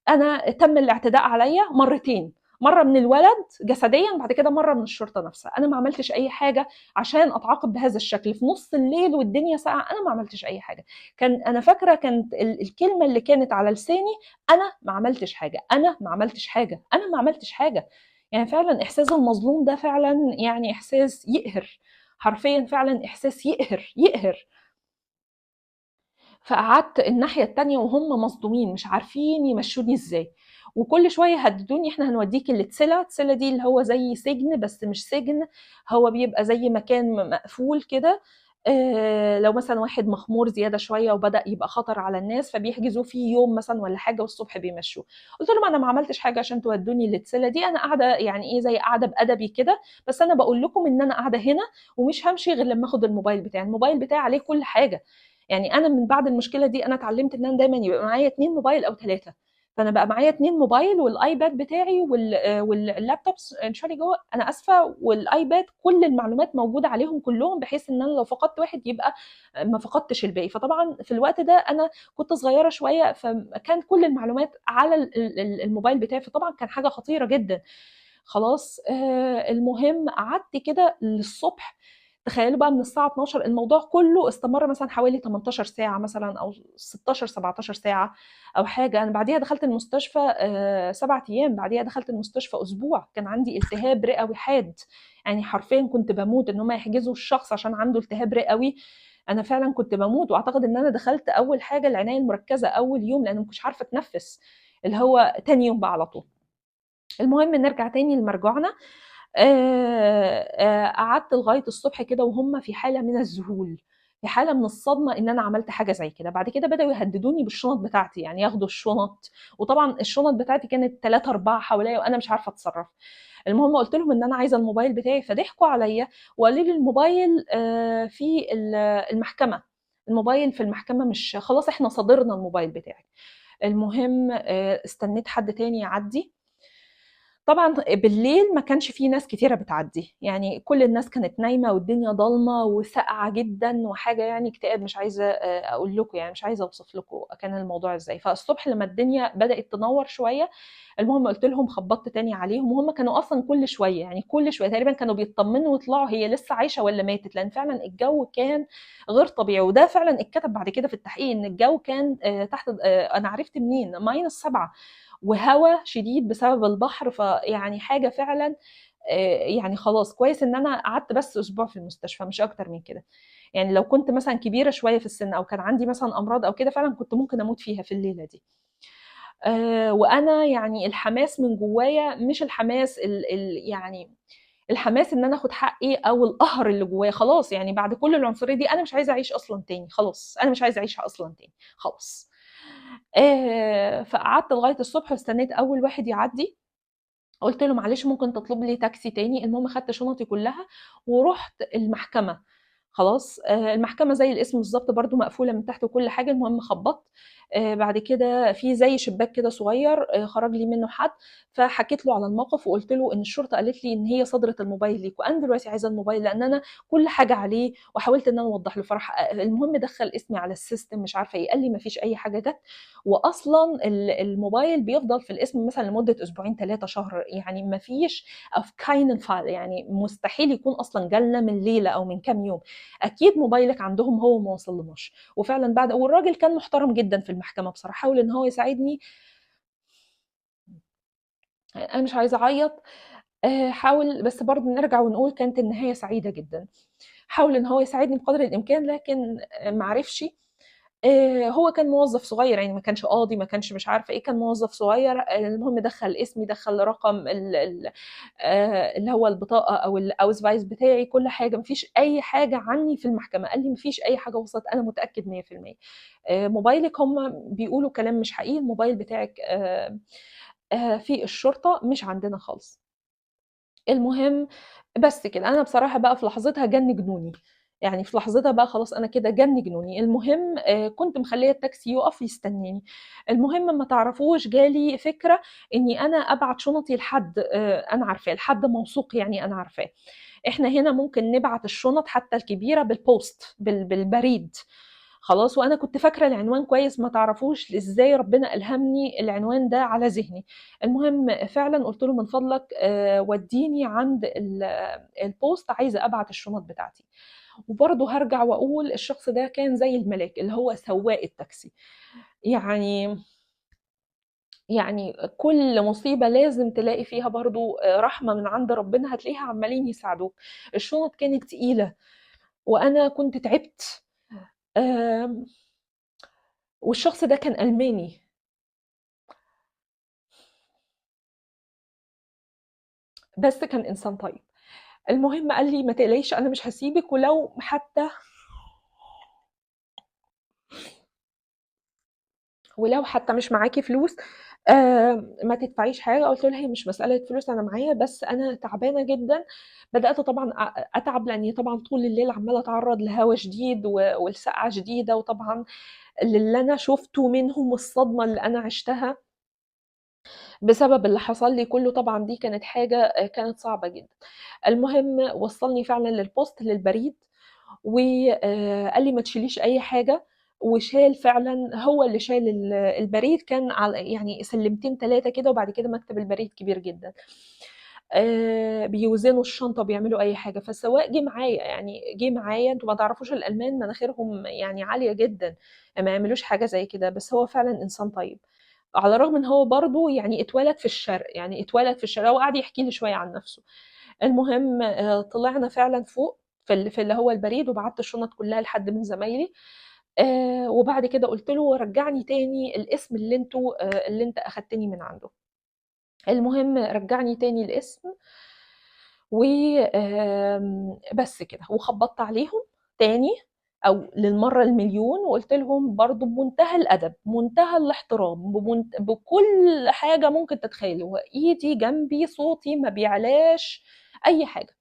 انا تم الاعتداء عليا مرتين، مرة من الولد جسديا، بعد كده مرة من الشرطة نفسها. انا ما عملتش اي حاجة عشان اتعاقب بهذا الشكل في نص الليل والدنيا ساقعه، انا ما عملتش اي حاجة. انا فاكره كانت الكلمة اللي كانت على لساني، انا ما عملتش حاجة، انا ما عملتش حاجة، انا ما عملتش حاجة. يعني فعلا احساس المظلوم ده فعلا يعني احساس يقهر، حرفيا فعلا احساس يقهر يقهر. فقعدت الناحية التانية وهم مصدومين مش عارفين يمشوني ازاي، وكل شوية هددوني احنا هنوديك التسلة. التسلة دي اللي هو زي سجن بس مش سجن، هو بيبقى زي مكان مقفول كده، لو مثلا واحد مخمور زيادة شوية وبدأ يبقى خطر على الناس فبيحجزوه فيه يوم مثلا ولا حاجة والصبح بيمشوه. قلت لهم انا ما عملتش حاجة عشان تودوني للتسلة دي، انا قاعدة يعني ايه زي قاعدة بأدبي كده، بس انا بقول لكم ان انا قاعدة هنا ومش همشي غير لما اخد الموبايل بتاعي، الموبايل بتاعي عليه كل حاجة. يعني انا من بعد المشكلة دي انا اتعلمت ان انا دايما يبقى معايا 2 موبايل او 3، فانا بقى معايا 2 موبايل والايباد بتاعي واللابتوب sorry جوه، انا اسفه، والايباد كل المعلومات موجودة عليهم كلهم، بحيث ان انا لو فقدت واحد يبقى ما فقدتش الباقي. فطبعا في الوقت ده انا كنت صغيرة شوية، فكان كل المعلومات على الموبايل بتاعي، فطبعا كان حاجة خطيرة جدا. خلاص، المهم قعدت كده للصبح. تخيلوا بقى من الساعة 12 الموضوع كله استمر مثلا حوالي 18 ساعة مثلا أو 16 17 ساعة أو حاجة. أنا بعديها دخلت المستشفى، 7 أيام، بعديها دخلت المستشفى أسبوع، كان عندي التهاب رئوي حاد، يعني حرفيا كنت بموت إن هم يحجزوا الشخص عشان عنده التهاب رئوي. أنا فعلا كنت بموت، وأعتقد إن أنا دخلت أول حاجة العناية المركزة أول يوم لأن ما كنتش عارفة أتنفس، اللي هو تاني يوم بقى على طول. المهم نرجع تاني لمرجعنا. قعدت لغاية الصبح كده وهم في حالة من الذهول، في حالة من الصدمة إن أنا عملت حاجة زي كده. بعد كده بدأوا يهددوني بالشنط بتاعتي، يعني ياخدوا الشنط، وطبعا الشنط بتاعتي كانت 3 4 حواليا وأنا مش عارفة أتصرف. المهم قلت لهم إن أنا عايزة الموبايل بتاعي، فضحكوا عليا وقالوا لي الموبايل، في المحكمة، الموبايل في المحكمة، مش خلاص إحنا صادرنا الموبايل بتاعك. المهم استنيت حد تاني يعدي. طبعا بالليل ما كانش فيه ناس كتيرة بتعدي، يعني كل الناس كانت نايمة والدنيا ضلمة وساقعة جدا وحاجة يعني اكتئاب، مش عايزة أقول لكم، يعني مش عايزة أوصف لكم كان الموضوع إزاي. فالصبح لما الدنيا بدأت تنور شوية، المهم قلت لهم، خبطت تاني عليهم، وهم كانوا أصلا كل شوية، يعني كل شوية تقريبا كانوا بيطمنوا ويطلعوا هي لسه عايشة ولا ماتت، لأن فعلا الجو كان غير طبيعي. وده فعلا اتكتب بعد كده في التحقيق إن الجو كان تحت، أنا عرفت منين، -7 وهواء شديد بسبب البحر. فيعني حاجة فعلا، يعني خلاص كويس إن أنا قعدت بس أسبوع في المستشفى مش أكتر من كده. يعني لو كنت مثلا كبيرة شوية في السن أو كان عندي مثلا أمراض أو كده، فعلا كنت ممكن أموت فيها في الليلة دي. وأنا يعني الحماس من جوايا، مش الحماس ال ال يعني الحماس إن أنا أخد حقي أو القهر اللي جوايا، خلاص يعني بعد كل العنصرية دي أنا مش عايزة أعيش أصلا تاني، خلاص أنا مش عايزة أعيش أصلا تاني خلاص. فقعدت لغاية الصبح واستنيت أول واحد يعدي، قلت له معلش ممكن تطلب لي تاكسي تاني. المهم خدت شنطي كلها ورحت المحكمة. خلاص، المحكمة زي الاسم بالظبط برضو مقفولة من تحت وكل حاجة. المهم خبطت، بعد كده في زي شباك كده صغير، خرج لي منه حد، فحكيت له على الموقف وقلت له ان الشرطة قالت لي ان هي صدرت الموبايل ليك، وانا دلوقتي عايزة الموبايل لان انا كل حاجة عليه، وحاولت ان انا اوضح له. فراح المهم دخل اسمي على ال system مش عارفة ايه، قال لي ما فيش اي حاجة جت، واصلا الموبايل بيفضل في الاسم مثلا لمدة اسبوعين 3 شهر، يعني ما فيش auf keinen Fall، يعني مستحيل يكون اصلا جالنا من ليلة او من كام يوم، اكيد موبايلك عندهم هو ما وصلناش. وفعلا بعد، والراجل كان محترم جدا في المحكمة بصراحة، حاول ان هو يساعدني، انا مش عايزه اعيط، حاول، بس برضه نرجع ونقول كانت النهاية سعيدة جدا. حاول ان هو يساعدني بقدر الامكان، لكن ما عرفش. هو كان موظف صغير، يعني ما كانش قاضي، ما كانش مش عارفه ايه، كان موظف صغير. المهم دخل اسمي، دخل رقم اللي هو البطاقة او ال Ausweis بتاعي، كل حاجة، مفيش اي حاجة عني في المحكمة. قال لي مفيش اي حاجة وصلت، انا متاكد 100%. موبايلك هم بيقولوا كلام مش حقيقي، الموبايل بتاعك في الشرطة مش عندنا خالص. المهم بس كده، انا بصراحة بقى في لحظتها جن جنوني، يعني في لحظتها بقى خلاص انا كده جن جنوني. المهم كنت مخليه التاكسي يقف يستناني. المهم ما تعرفوش جالي فكرة اني انا ابعت شنطي لحد، انا عارفاه، لحد موثوق، يعني انا عارفاه. احنا هنا ممكن نبعت الشنط حتى الكبيرة بال Post، بالبريد خلاص. وانا كنت فاكره العنوان كويس، ما تعرفوش ازاي ربنا الهمني العنوان ده على ذهني. المهم فعلا قلت له من فضلك، وديني عند ال Post، عايزه ابعت الشنط بتاعتي. وبرضه هرجع واقول الشخص ده كان زي الملاك، اللي هو سواق التاكسي. يعني كل مصيبة لازم تلاقي فيها برضه رحمه من عند ربنا، هتلاقيها عمالين يساعدوك. الشنط كانت تقيلة وانا كنت تعبت، والشخص ده كان ألماني، بس كان إنسان طيب. المهم قال لي ما تقلقيش أنا مش هسيبك، ولو حتى مش معاكي فلوس، ما تدفعيش حاجة. قلت له هي مش مسألة فلوس، أنا معايا، بس أنا تعبانة جدا. بدأت طبعا أتعب، لأني طبعا طول الليل عمالة أتعرض لهوا شديد والسقعة شديدة، وطبعا اللي أنا شفته منهم والصدمة اللي أنا عشتها بسبب اللي حصل لي كله، طبعا دي كانت حاجة، كانت صعبة جدا. المهم وصلني فعلا لل Post، للبريد، وقال لي ما تشيليش أي حاجة، وشال فعلا، هو اللي شال البريد، كان على يعني سلمتين 3 كده، وبعد كده مكتب البريد كبير جدا، بيوزنوا الشنطة، بيعملوا أي حاجة. فالسواق جه معايا، يعني جه معايا، انتوا ما تعرفوش الألمان مناخيرهم يعني عالية جدا، ما يعملوش حاجة زي كده، بس هو فعلا إنسان طيب، على الرغم ان هو برضو يعني اتولد في الشرق، يعني اتولد في الشرق، وقعد يحكي لي شوية عن نفسه. المهم، طلعنا فعلا فوق في اللي هو البريد، وبعت الشنط كلها لحد من زمايلي، وبعد كده قلت له رجعني تاني الاسم اللي انت اخدتني من عنده. المهم رجعني تاني الاسم و، بس كده، وخبطت عليهم تاني او للمرة المليون، وقلت لهم برضو بمنتهى الادب، منتهى الاحترام، بكل حاجة ممكن تتخيلوها، ايدي جنبي، صوتي ما بيعلاش اي حاجة.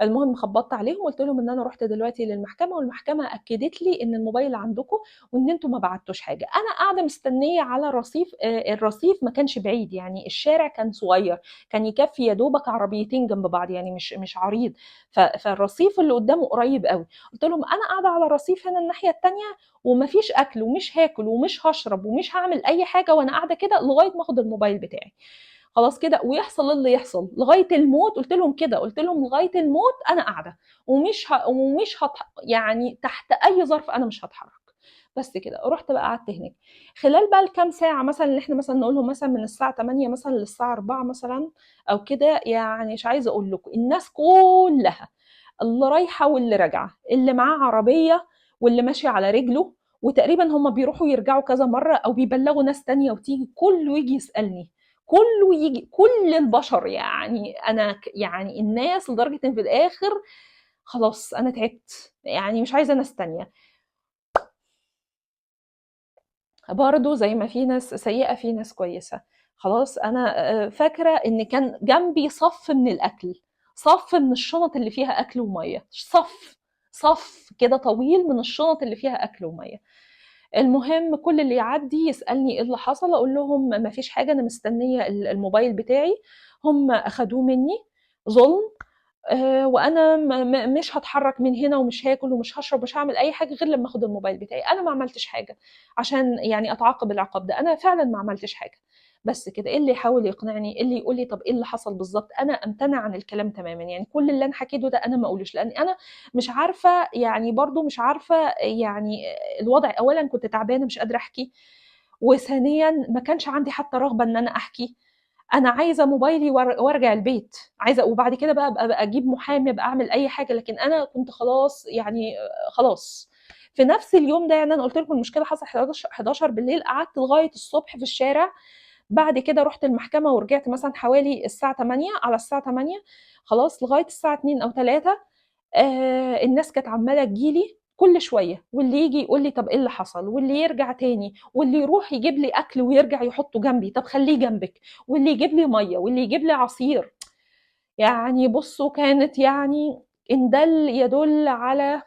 المهم خبطت عليهم وقلت لهم ان انا رحت دلوقتي للمحكمة، والمحكمة اكدت لي ان الموبايل عندكم وان انتم ما بعتوش حاجة. انا قاعدة مستنيه على الرصيف، الرصيف ما كانش بعيد، يعني الشارع كان صغير، كان يكفي يا دوبك عربيتين جنب بعض، يعني مش عريض، فالرصيف اللي قدامه قريب قوي. قلت لهم انا قاعدة على الرصيف هنا الناحية الثانية، ومفيش اكل ومش هاكل ومش هشرب ومش هعمل اي حاجة، وانا قاعدة كده لغاية ما اخد الموبايل بتاعي. خلاص كده، ويحصل اللي يحصل لغاية الموت. قلت لهم كده، قلت لهم لغاية الموت انا قاعدة، ومش يعني تحت اي ظرف انا مش هتحرك. بس كده. رحت بقى قعدت هناك خلال بقى الكام ساعة مثلا اللي احنا مثلا نقولهم مثلا من الساعة 8 مثلا للساعة 4 مثلا او كده، يعني مش عايزه اقول لكم الناس كلها اللي رايحة واللي راجعه، اللي معاه عربية واللي ماشي على رجله، وتقريبا هم بيروحوا يرجعوا كذا مرة او بيبلغوا ناس تانية وتيجي، كله يجي يسالني، كله يجي، كل البشر يعني. انا يعني الناس لدرجة ان في الاخر خلاص انا تعبت، يعني مش عايزه ناس تانية. برضو زي ما في ناس سيئة في ناس كويسة. خلاص أنا فاكرة إن كان جنبي صف من الأكل، صف من الشنط اللي فيها أكل ومية، صف كده طويل من الشنط اللي فيها أكل ومية. المهم كل اللي يعدي يسألني إيه اللي حصل، أقول لهم ما فيش حاجة، أنا مستنية الموبايل بتاعي، هم أخدوه مني ظلم، وانا مش هتحرك من هنا ومش هاكل ومش هشرب ومش هعمل اي حاجة غير لما اخد الموبايل بتاعي. انا ما عملتش حاجة عشان يعني اتعاقب العقاب ده، انا فعلا ما عملتش حاجة. بس كده. اللي يحاول يقنعني، اللي يقول لي طب ايه اللي حصل بالظبط، انا امتنع عن الكلام تماما. يعني كل اللي انا حكيته ده انا ما اقولوش، لان انا مش عارفه، يعني برضو مش عارفه يعني الوضع. اولا كنت تعبانة مش قادرة احكي، وثانيا ما كانش عندي حتى رغبة ان انا احكي. انا عايزه موبايلي وارجع البيت، عايزه، وبعد كده بقى ابقى اجيب محامي، ابقى اعمل اي حاجة، لكن انا كنت خلاص يعني خلاص. في نفس اليوم ده، يعني انا قلت لكم المشكلة حصلت 11 بالليل، قعدت لغاية الصبح في الشارع. بعد كده رحت المحكمة ورجعت مثلا حوالي الساعة 8، على الساعة 8 خلاص لغاية الساعة 2 او 3. الناس كانت عماله تجيلي كل شوية، واللي يجي يقول لي طب ايه اللي حصل، واللي يرجع تاني، واللي يروح يجيب لي اكل ويرجع يحطه جنبي، طب خليه جنبك، واللي يجيب لي مية، واللي يجيب لي عصير. يعني بصوا كانت يعني ان دل يدل على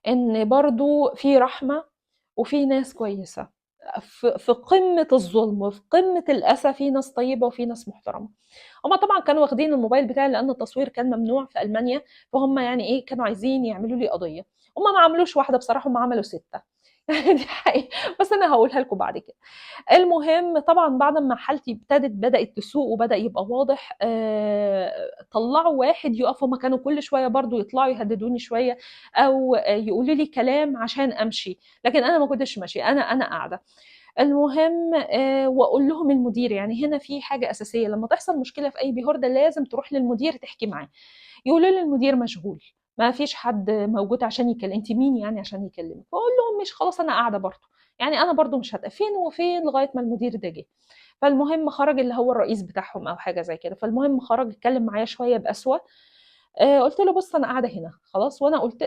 ان برضو في رحمه وفي ناس كويسة في قمة الظلم وفي قمة الاسى، في ناس طيبة وفي ناس محترمه. هما طبعا كانوا واخدين الموبايل بتاعي لان التصوير كان ممنوع في المانيا، فهم يعني ايه كانوا عايزين يعملوا لي قضية. هما ما عملوش واحدة بصراحة، هما عملوا 6. دي حقيقة، بس انا هقولها لكم بعد كده. المهم طبعا بعد ما حالتي بدات تسوء وبدا يبقى واضح، طلعوا واحد يقفوا مكانه كل شوية، برضو يطلعوا يهددوني شوية او يقولوا لي كلام عشان امشي، لكن انا ما كنتش ماشية، انا قاعدة. المهم واقول لهم المدير، يعني هنا في حاجة اساسية لما تحصل مشكلة في اي Behörde لازم تروح للمدير تحكي معاه. يقولوا لي المدير مشغول، ما فيش حد موجود عشان يكلم، انت مين يعني عشان يكلمك؟ فاقول لهم مش خلاص انا قاعدة برضه، يعني انا برضه مش هتقف فين وفين لغاية ما المدير ده جه. فالمهم خرج اللي هو الرئيس بتاعهم او حاجة زي كده. فالمهم خرج اتكلم معايا شوية بقسوه، قلت له بص انا قاعدة هنا خلاص،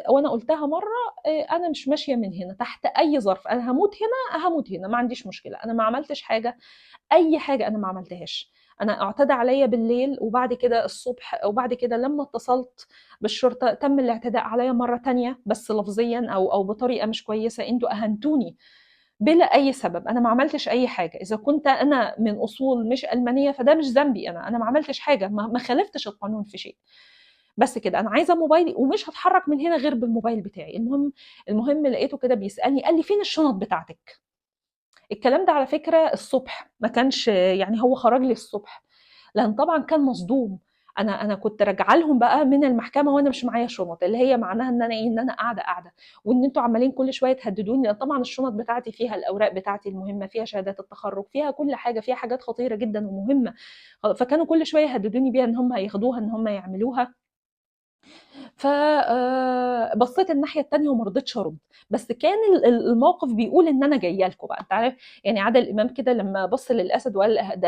وانا قلتها مرة، انا مش ماشية من هنا تحت اي ظرف، انا هموت هنا هموت هنا، ما عنديش مشكلة، انا ما عملتش حاجة، اي حاجة انا ما عملتهاش. انا اعتدى عليا بالليل وبعد كده الصبح، وبعد كده لما اتصلت بالشرطة تم الاعتداء عليا مرة تانية، بس لفظيا او بطريقة مش كويسة، انتوا اهنتوني بلا اي سبب، انا ما عملتش اي حاجة. اذا كنت انا من اصول مش المانية فده مش ذنبي، انا ما عملتش حاجة، ما خالفتش القانون في شيء. بس كده انا عايزه موبايلي ومش هتحرك من هنا غير بالموبايل بتاعي. المهم لقيته كده بيسالني، قال لي فين الشنط بتاعتك؟ الكلام ده على فكرة الصبح، ما كانش يعني هو خرج لي الصبح، لان طبعا كان مصدوم. انا كنت راجعه لهم بقى من المحكمة وانا مش معايا شنط، اللي هي معناها ان انا ايه، ان انا قاعدة، وان انتوا عمالين كل شوية تهددوني. لان طبعا الشنط بتاعتي فيها الاوراق بتاعتي المهمة، فيها شهادات التخرج، فيها كل حاجة، فيها حاجات خطيرة جدا ومهمة، فكانوا كل شوية يهددوني بيها ان هم هياخدوها، ان هم يعملوها. ف بصيت الناحية التانية وما رضيتش ارد، بس كان الموقف بيقول ان انا جاية لكم بقى. انت عارف يعني عادل امام كده لما بص للاسد وقال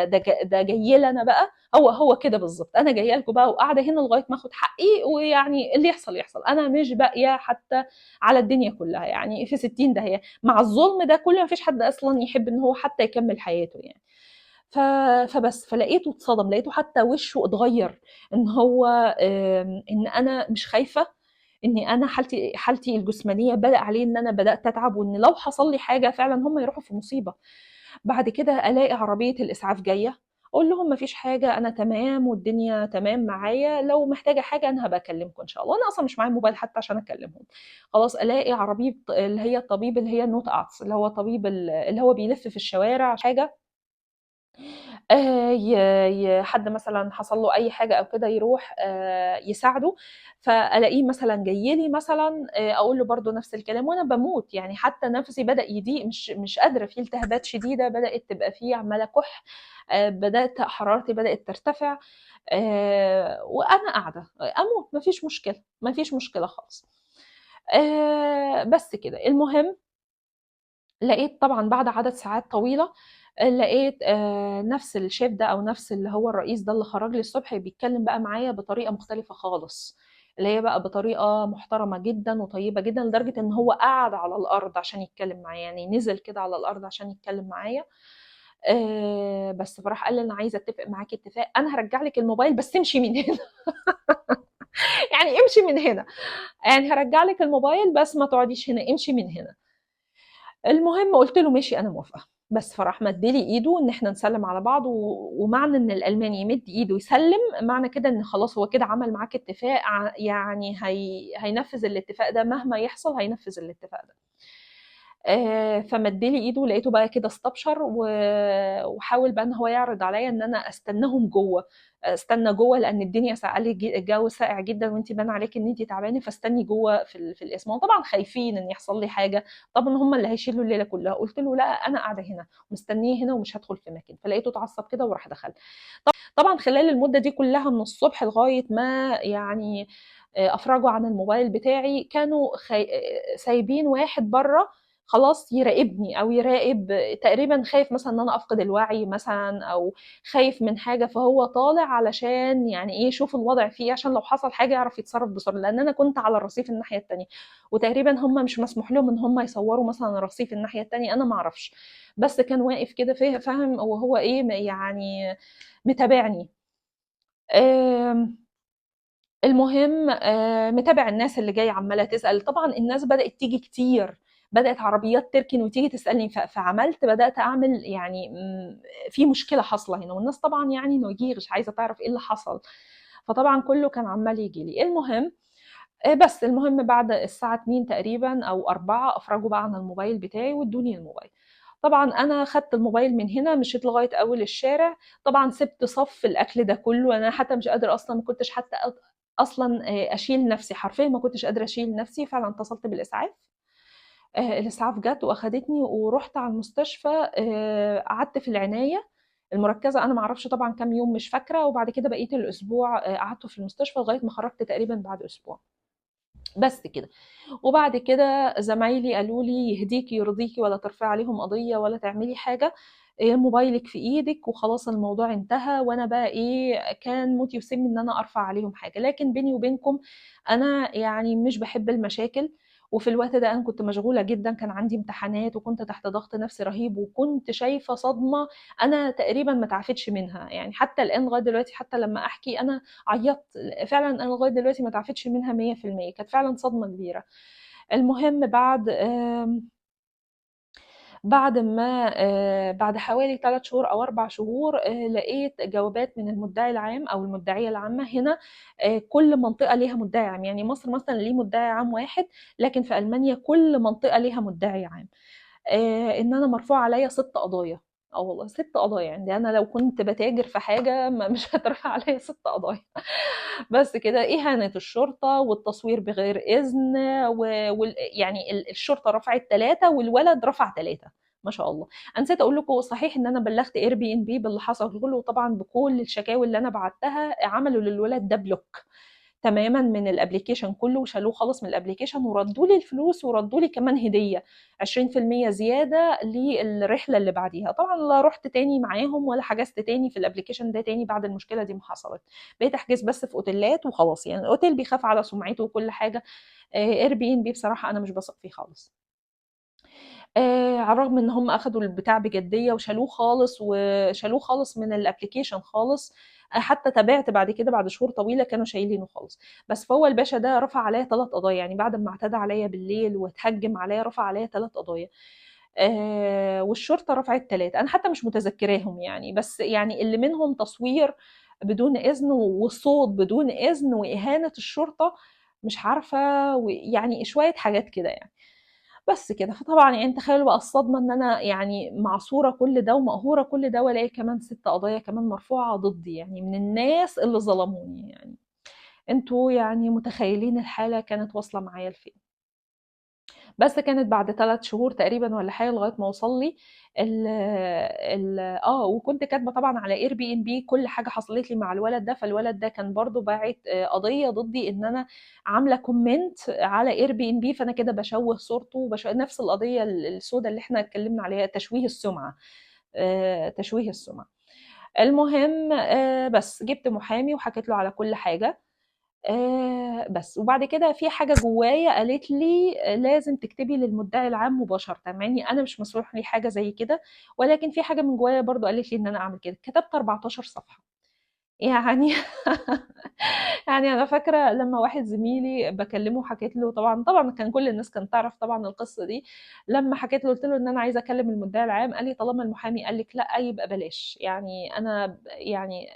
ده جاي لي انا بقى، هو كده بالظبط، انا جاية لكم بقى وقاعدة هنا لغاية ما اخد حقي، ويعني اللي يحصل يحصل، انا مش باقية حتى على الدنيا كلها، يعني في 60 داهية مع الظلم ده كله، ما فيش حد اصلا يحب ان هو حتى يكمل حياته يعني. ف فبس، فلقيته اتصدم، لقيته حتى وشه اتغيّر، إن هو إن أنا مش خايفة، إني أنا حالتي الجسمانية بدأ عليه إن أنا بدأت أتعب، وإن لو حصل لي حاجة فعلًا هم يروحوا في مصيبة. بعد كده ألاقي عربية الإسعاف جاية، أقول لهم ما فيش حاجة، أنا تمام والدنيا تمام معايا، لو محتاجة حاجة أنا هابقى أكلمكم إن شاء الله، أنا أصلًا مش معايا موبايل حتى عشان أكلمهم. خلاص ألاقي عربية اللي هي الطبيب اللي هي الNotarzt اللي هو طبيب اللي هو بيلف في الشوارع حاجة، ي ي حد مثلًا حصل له أي حاجة أو كده يروح يساعده، فألاقيه مثلًا جاي لي مثلًا، أقول له برضه نفس الكلام وأنا باموت، يعني حتى نفسي بدأ يضيق، مش قادرة، في التهابات شديدة بدأت تبقى في، عمّالة أكح، بدأت حرارتي بدأت ترتفع، وأنا قاعدة أموت ما فيش مشكلة، ما فيش مشكلة خالص. بس كده. المهم لقيت طبعًا بعد عدد ساعات طويلة، لقيت نفس الchef ده أو نفس اللي هو الرئيس ده اللي خرج لي الصبح بيتكلم بقى معايا بطريقة مختلفة خالص، اللي هي بقى بطريقة محترمة جدًا وطيبة جدًا، لدرجة إن هو قعد على الأرض عشان يتكلم معايا، يعني نزل كده على الأرض عشان يتكلم معايا. بس فراح قال لي: "أنا عايز أتفق معاكِ اتفاق، أنا هارجّع لِك الموبايل بس امشي من هنا." يعني امشي من هنا، يعني هارجّع لِك الموبايل بس ما تقعديش هنا، امشي من هنا. المهم قُلت له: "ماشي أنا موافقة." بس فراح مَد لي إيده إن إحنا نسلِّم على بعض، ومعنى إن الألماني يمِد إيده يسلِّم، معنى كده إن خلاص هو كده عمل معاك اتفاق، يعني هينفذ الاتفاق ده مهما يحصل هينفذ الاتفاق ده. فمَد لي إيده ولقيته بقى كده استبشر، وحاول بقى إن هو يعرض عليّا إن أنا أستناهم جوّه، أستنى جوّه لأن الدنيا ساقعة، قال لي الجو ساقع جدًا وأنتِ بان عليكِ إن أنتِ تعبانة، فاستني جوّه في القسم. وطبعًا خايفين إن يحصل لي حاجة، طبعًا هم اللي هيشيلوا الليلة كلها. قُلت له: "لأ، أنا قاعدة هنا ومستنية هنا ومش هادخل في مكان." فلقيته اتعصب كده وراح دخل. طبعًا خلال المدة دي كلها من الصبح لغاية ما أفرجوا عن الموبايل بتاعي، كانوا سايبين واحد برّه خلاص يراقبني أو يراقب، تقريبًا خايف مثلًا إن أنا أفقد الوعي مثلًا أو خايف من حاجة، فهو طالع علشان يعني إيه، يشوف الوضع فيه إيه، عشان لو حصل حاجة يعرف يتصرف بسرعة، لأن أنا كنت على الرصيف الناحية التانية، وتقريبًا هم مش مسموح لهم إن هم يصوروا مثلًا الرصيف الناحية التانية، أنا ما أعرفش، بس كان واقف كده فاهم، وهو إيه، يعني متابعني. المهم متابع الناس اللي جاية عمالة تسأل، طبعًا الناس بدأت تيجي كتير، بدأت عربيات تركن وتيجي تسألني، فعملت بدأت أعمل يعني، في مشكلة حاصلة هنا، والناس طبعًا نوجيغ مش عايزة تعرف إيه اللي حصل، فطبعًا كله كان عمال يجي لي. المهم، بس المهم بعد الساعة 2 تقريبًا أو 4 أفرجوا بقى عن الموبايل بتاعي وادوني الموبايل. طبعًا أنا خدت الموبايل من هنا، مشيت لغاية أول الشارع، طبعًا سِبت صف الأكل ده كله، أنا حتى مش قادرة أصلًا، ما كنتش حتى أصلًا، أشيل نفسي، حرفيًا ما كنتش قادرة أشيل نفسي، فعلًا اتصلت بالإسعاف. الإسعاف جت وأخدتني ورُحت على المستشفى، قعدت في العناية المركزة، أنا ما أعرفش طبعًا كام يوم مش فاكرة، وبعد كده بقية الأسبوع، قعدته في المستشفى لغاية ما خرجت تقريبًا بعد أسبوع. بس كده. وبعد كده زمايلي قالوا لي: "يهديكِ يرضيكِ ولا ترفعي عليهم قضية ولا تعملي حاجة، موبايلِك في إيدِك وخلاص الموضوع انتهى." وأنا بقى إيه، كان موتي وسمي إن أنا أرفع عليهم حاجة، لكن بيني وبينكم أنا مش باحب المشاكل، وفي الوقت ده أنا كنت مشغولة جدًا، كان عندي امتحانات وكنت تحت ضغط نفسي رهيب، وكنت شايفة صدمة أنا تقريبًا ما اتعافتش منها، حتى الآن لغاية دلوقتي حتى لما أحكي أنا عيطت، فعلًا أنا لغاية دلوقتي ما اتعافتش منها مية في المية، كانت فعلًا صدمة كبيرة. المهم بعد ما، بعد حوالي 3 شهور أو 4 شهور، لقيت جوابات من المدعي العام أو المدعية العامة هنا. كل منطقة ليها مدعي عام، يعني مصر مثلاً ليه مدعي عام واحد، لكن في ألمانيا كل منطقة ليها مدعي عام. إن أنا مرفوع عليا 6 قضايا. والله 6 قضايا، أنا لو كنت بتاجر في حاجة مش هترفع عليا 6 قضايا. بس كده، إهانة الشرطة والتصوير بغير إذن، الشرطة رفعت 3 والولد رفع 3، ما شاء الله. أنا نسيت أقول لكم صحيح إن أنا بلغت اير بي إن بي باللي حصل كله، وطبعاً بكل الشكاوي اللي أنا بعتها عملوا للولد ده block تماماً من ال application كله، وشالوه خالص من ال application، وردوا لي الفلوس، وردوا لي كمان هدية عشرين في المية زيادة للرحلة اللي بعديها. طبعاً لا رحت تاني معاهم ولا حجزت تاني في ال application ده تاني بعد المشكلة دي ما حصلت، بقيت أحجز بس في أوتيلات وخلاص، الأوتيل بيخاف على سمعته وكل حاجة. اير بي إن بي بصراحة أنا مش بثق فيه خالص. على الرغم إن هم أخدوا البتاع بجدية وشالوه خالص، وشالوه خالص من الapplication خالص، حتى تابعت بعد كده بعد شهور طويلة كانوا شايلينه خالص. بس فهو الباشا ده رفع عليّا 3 قضايا، يعني بعد ما اعتدى عليّا بالليل واتهجم عليّا رفع عليّا 3 قضايا. والشرطة رفعت 3، أنا حتى مش متذكراهم يعني، بس يعني اللي منهم تصوير بدون إذن وصوت بدون إذن وإهانة الشرطة، مش عارفة ويعني شوية حاجات كده يعني. بس كده، فطبعًا يعني تخيلوا بقى الصدمة إن أنا يعني معصورة كل ده ومقهورة كل ده، وألاقي كمان 6 قضايا كمان مرفوعة ضدي، يعني من الناس اللي ظلموني يعني. أنتم يعني متخيلين الحالة كانت واصلة معايا لفين. بس كانت بعد 3 شهور تقريبًا والّا حاجة لغاية ما وصل لي ال ال آه، وكنت كاتبة طبعًا على Airbnb كل حاجة حصلت لي مع الولد ده، فالولد ده كان برضه باعت قضية ضدي إن أنا عاملة comment على Airbnb، فأنا كده باشوه صورته نفس القضية السودا اللي إحنا اتكلمنا عليها، تشويه السمعة. تشويه السمعة. المهم بس جبت محامي وحكيت له على كل حاجة. بس، وبعد كده في حاجة جوايا قالت لي لازم تكتبي للمدعي العام مباشرةً، مع إني أنا مش مسموح لي حاجة زي كده، ولكن في حاجة من جوايا برضه قالت لي إن أنا أعمل كده. كتبت 14 صفحة. يعني يعني أنا فاكرة لمّا واحد زميلي باكلمه حكيت له، طبعًا كان كل الناس كانت تعرف طبعًا القصة دي، لمّا حكيت له قُلت له إن أنا عايزة أكلم المدعي العام، قال لي طالما المحامي قال لِك لأ يبقى بلاش، يعني أنا يعني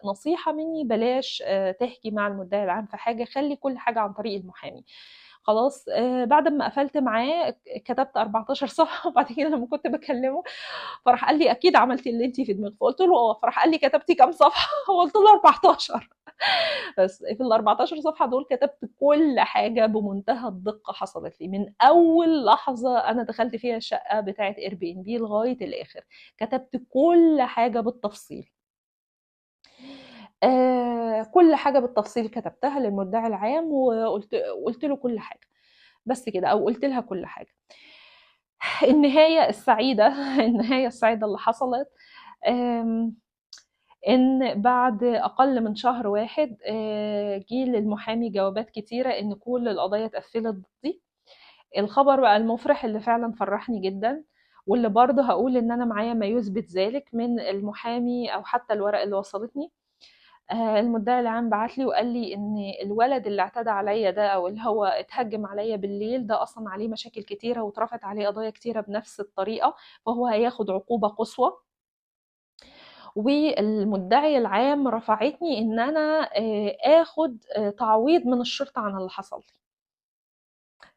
نصيحة مني بلاش تحكي مع المدعي العام في حاجة، خلي كل حاجة عن طريق المحامي. خلاص، بعد ما قفلت معاه كتبت 14 صفحة، وبعد كده لما كنت باكلمه فراح قال لي أكيد عملتِ اللي أنتِ في دماغِك، فقُلت له آه، فراح قال لي كتبتِ كام صفحة؟ وقُلت له 14. بس في ال14 صفحة دول كتبت كل حاجة بمنتهى الدقة حصلت لي، من أول لحظة أنا دخلت فيها الشقة بتاعة Airbnb لغاية الآخر، كتبت كل حاجة بالتفصيل. كل حاجة بالتفصيل كتبتها للمدعي العام، وقلت له كل حاجة، بس كده، أو قلت لها كل حاجة. النهاية السعيدة النهاية السعيدة اللي حصلت، إن بعد أقل من شهر واحد، جه للمحامي جوابات كتيرة إن كل القضايا اتقفلت ضدي. الخبر بقى المفرح اللي فعلا فرحني جدا، واللي برضه هقول إن أنا معايا ما يثبت ذلك من المحامي أو حتى الورق اللي وصلتني. المدعي العام بعت لي وقال لي إن الولد اللي اعتدى عليا ده، أو اللي هو اتهجم عليا بالليل ده، أصلا عليه مشاكل كتيرة واترفعت عليه قضايا كتيرة بنفس الطريقة، فهو هياخد عقوبة قصوى. والمدعي العام رفعتني إن أنا، آخد، تعويض من الشرطة عن اللي حصل لي.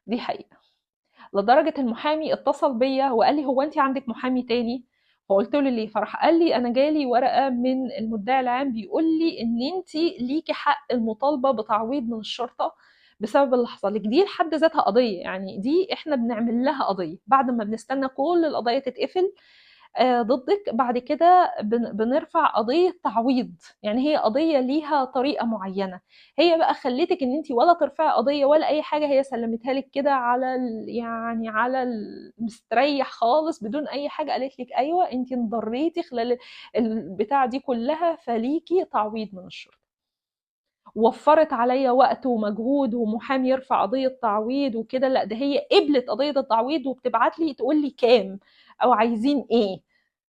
دي حقيقة. لدرجة المحامي اتصل بيا وقال لي هو أنت عندك محامي تاني؟ فقلت له ليه؟ فراح قال لي أنا جالي ورقة من المدعي العام بيقول لي إن أنت ليكي حق المطالبة بتعويض من الشرطة بسبب اللي حصل لك. دي لحد ذاتها قضية، يعني دي إحنا بنعمل لها قضية بعد ما بنستنى كل القضايا تتقفل، ضدك، بعد كده بنرفع قضية تعويض. يعني هي قضية ليها طريقة معينة، هي بقى خلتك إن أنت ولا ترفعي قضية ولا أي حاجة، هي سلمتها لك كده على يعني على المستريح خالص بدون أي حاجة، قالت لك أيوة أنت انضريتي خلال البتاع دي كلها فليكي تعويض من الشرطة. وفرت عليا وقت ومجهود ومحامي يرفع قضية تعويض وكده، لا ده هي قبلت قضية التعويض وبتبعت لي تقول لي كام أو عايزين إيه،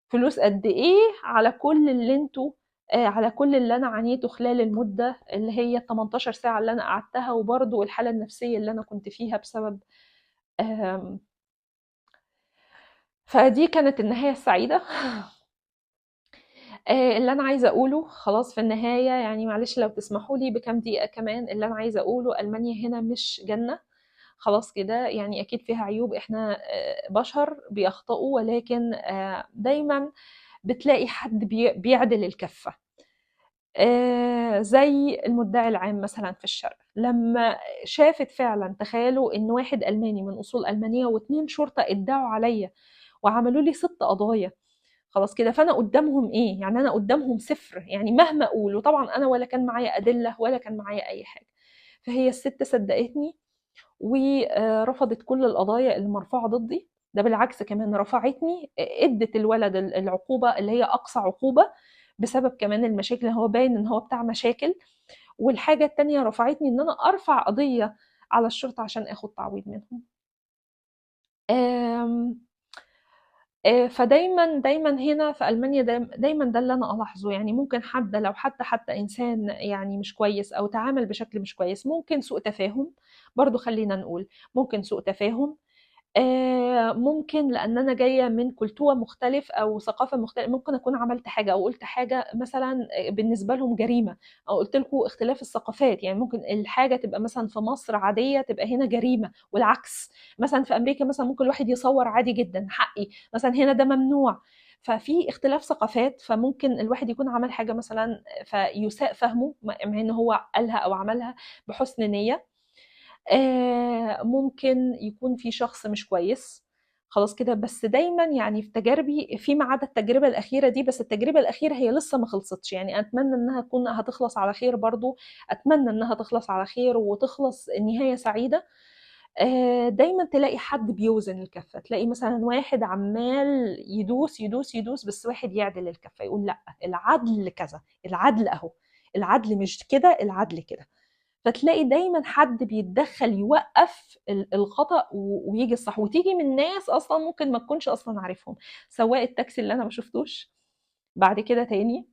فلوس قد إيه على كل اللي انتوا، على كل اللي أنا عانيته خلال المدة اللي هي 18 ساعة اللي أنا قعدتها، وبرضه الحالة النفسية اللي أنا كنت فيها بسبب، فدي كانت النهاية السعيدة. اللي أنا عايزة أقوله خلاص في النهاية، يعني معلش لو تسمحوا لي بكام دقيقة كمان، اللي أنا عايزة أقوله ألمانيا هنا مش جنة خلاص كده، يعني أكيد فيها عيوب، إحنا، بشر بيخطئوا، ولكن، دايما بتلاقي حد بيعدل الكفة. زي المدعي العام مثلا في الشرق لما شافت فعلا، تخيلوا إن واحد ألماني من أصول ألمانية واتنين شرطة ادعوا عليا وعملوا لي 6 قضايا خلاص كده، فأنا قدامهم إيه؟ يعني أنا قدامهم صفر، يعني مهما أقول، وطبعا أنا ولا كان معايا أدلة ولا كان معايا أي حاجة. فهي الست صدقتني ورفضت كل القضايا اللي مرفوعة ضدي، ده بالعكس كمان رفعتني، ادت الولد العقوبة اللي هي أقصى عقوبة بسبب كمان المشاكل، هو باين إن هو بتاع مشاكل. والحاجة التانية رفعتني إن أنا أرفع قضية على الشرطة عشان آخد تعويض منهم. فدايمًا، دايمًا هنا في ألمانيا دايمًا ده اللي أنا ألاحظه، يعني ممكن حد لو حتى إنسان يعني مش كويس أو تعامل بشكل مش كويس، ممكن سوء تفاهم، برضه خلّينا نقول، ممكن سوء تفاهم، ممكن لأن أنا جاية من culture مختلف أو ثقافة مختلفة، ممكن أكون عملت حاجة أو قُلت حاجة مثلًا بالنسبة لهم جريمة، أو قُلت لكم اختلاف الثقافات، يعني ممكن الحاجة تبقى مثلًا في مصر عادية تبقى هنا جريمة والعكس، مثلًا في أمريكا مثلًا ممكن الواحد يصوّر عادي جدًا، حقي، مثلًا هنا ده ممنوع، ففي اختلاف ثقافات، فممكن الواحد يكون عمل حاجة مثلًا فيُساء فهمه، مع إن هو قالها أو عملها بحُسن نية. ممكن يكون في شخص مش كويس، خلاص كده، بس دايمًا يعني في تجاربي فيما عدا التجربة الأخيرة دي، بس التجربة الأخيرة هي لسه ما خلصتش، يعني أتمنى إنها تكون هتخلص على خير برضه، أتمنى إنها تخلص على خير وتخلص نهاية سعيدة. دايمًا تلاقي حد بيوزن الكفة، تلاقي مثلًا واحد عمّال يدوس، يدوس، يدوس، بس واحد يعدل الكفة، يقول لأ، العدل كذا، العدل أهو، العدل مش كده، العدل كده. فتلاقي دايمًا حد بيتدخّل يوقّف الخطأ وييجي الصح، وتيجي من ناس أصلًا ممكن ما تكونش أصلًا عارفهم، سواق التاكسي اللي أنا ما شُفتوش بعد كده تاني،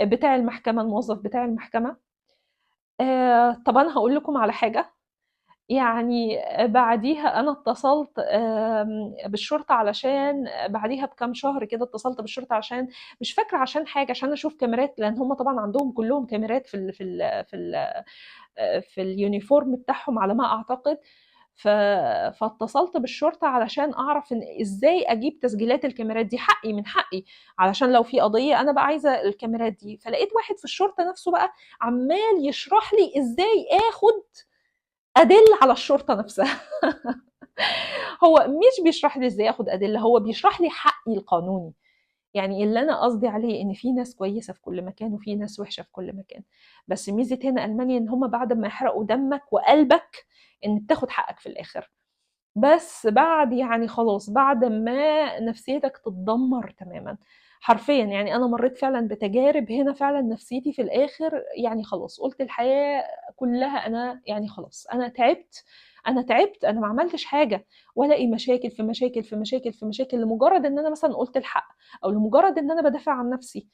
بتاع المحكمة، الموظف بتاع المحكمة. طَب أنا هاقول لكم على حاجة، يعني بعديها أنا اتصلت بالشرطة علشان بعديها بكام شهر كده اتصلت بالشرطة عشان مش فاكرة عشان حاجة، عشان أشوف كاميرات، لأن هم طبعًا عندهم كلّهم كاميرات في ال uniform بتاعهم على ما أعتقد، فاتصلت بالشرطة علشان أعرف إن إزاي أجيب تسجيلات الكاميرات دي، حقي من حقي، علشان لو في قضية أنا بقى عايزة الكاميرات دي، فلقيت واحد في الشرطة نفسه بقى عمّال يشرح لي إزاي آخد أدلة على الشرطة نفسها. هو مش بيشرح لي إزاي آخد أدلة، هو بيشرح لي حقي القانوني. يعني اللي أنا قصدي عليه إن في ناس كويسة في كل مكان وفي ناس وحشة في كل مكان، بس ميزة هنا ألمانيا إن هم بعد ما يحرقوا دمك وقلبك إن بتاخد حقك في الآخر، بس بعد يعني خلاص بعد ما نفسيتك تتدمر تماما حرفيا. يعني أنا مريت فعلا بتجارب هنا فعلا نفسيتي في الآخر يعني خلاص قلت الحياة كلها أنا يعني خلاص أنا تعبت، أنا تعبت، أنا ما عملتش حاجة، وألاقي مشاكل في مشاكل في مشاكل في مشاكل لمجرد إن أنا مثلا قلت الحق أو لمجرد إن أنا بدافع عن نفسي.